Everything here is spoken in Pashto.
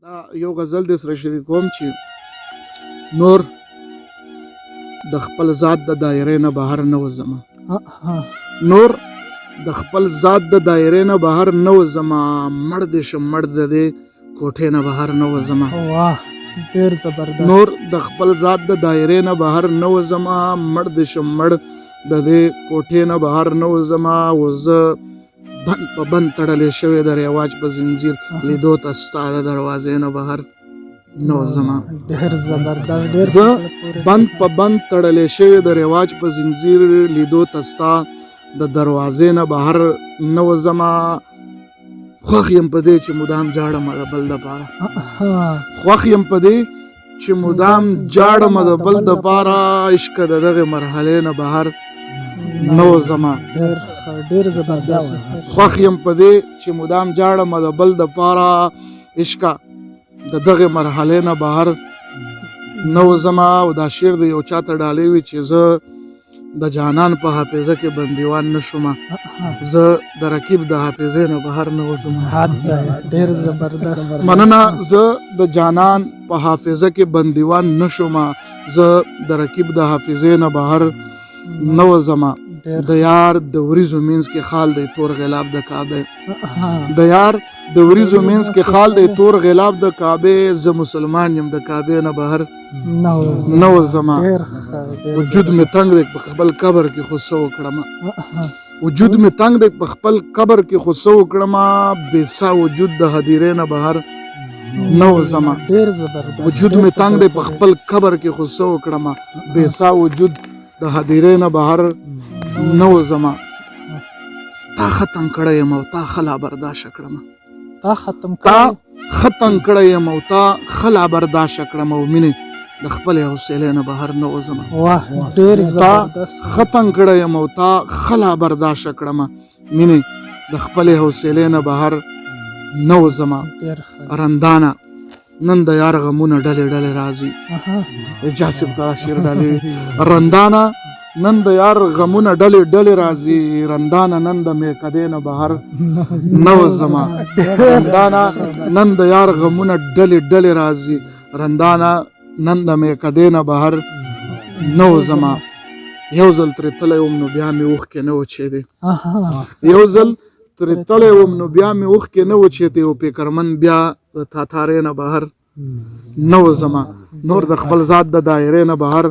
دا یو غزل د سره شریکوم چې نور د خپل ذات د دایرې نه بهر نه وځم. نور د خپل ذات د دایرې نه بهر نه وځم، مړ دې شم مړ د دې کوټې نه بهر نه وځم. واه ډیر زبردست. نور د خپل ذات د دایرې نه بهر نه وځم، مړ دې شم مړ د دې کوټې نه بهر نه وځم. او زه بند په بند تړلی شوی د رواج په زنځیر، لیدو ته ستا د دروازې نه بهر نه وځم. ډیر زبردست، ډیر. زه بند په بند تړلی شوی د رواج په زنځیر، لیدو ته ستا د دروازې نه بهر نه وځم. خوښ یم په دې چې مدام جاړم د بل دپاره، خوښ یم په دې چې مدام جاړم د بل دپاره، عشق د دغې مرحلې نه بهر نه وځم. ډیر ډیر زبردست. خوښ یم په دې چې مدام جاړم د بل دپاره، عشق د دغې مرحلې نه بهر نه وځم. او دا شعر د یو چاته ډالۍ وي چې زه د جانان په حافظه کې بندیوان نه شوم، زه د رقیب د حافظې نه بهر نه وځم. ډیر زبردست، مننه. زه د جانان په حافظه کې بندیوان نه شوم، زه د رقیب د حافظې نه بهر نه وځم. د یار د وریځو مینځ کې خال دی تور غلاب د کعبه، د یار د وریځو مینځ کې خال دی تور غلاب د کعبه، زه مسلمان یم د کعبې نه بهر نه وځم. وجود مې تنګ دی په خپل قبر کې خو څه وکړم، وجود مې تنګ دی په خپل قبر کې خو څه وکړم، بې سا وجود د هدیرې نه بهر نه وځم. ډیر زبردست. وجود مې تنګ دی په خپل قبر کې خو څه وکړم، بې سا وجود د هدیرې نه بهر نه وځم. تا ختم کړی یم او تا ښه لا برداشت کړم، تا ختم تا ختم کړی یم او تا ښه لا برداشت کړم، او مینې د خپلې حوصلې نه بهر نه وځم. واه ډیر زبردست. تا ختم کړی یم او تا ښه لا برداشت کړم، مینې د خپلې حوصلې نه بهر نه وځم. رندانه نن د یار غمونه ډلې ډلې راځي، جاسب ته شعر ډالۍ. رندانه نن د یار غمونه ډلې ډلې راځي، رندانه نن د میکدې نه بهر نه وځم. رندانه نن د یار غمونه ډلې ډلې راځي، رندانه نن د میکدې نه بهر نه وځم. یو ځل ترې تللی وم نو بیا مې اوښکې نه وچېدې، یو ځل ترې تللی وم نو بیا مې اوښکې نه وچېدې، او فکرمن بیا د تاتارې نه بهر نه وځم. نور د خپل ذات د دایرې نه بهر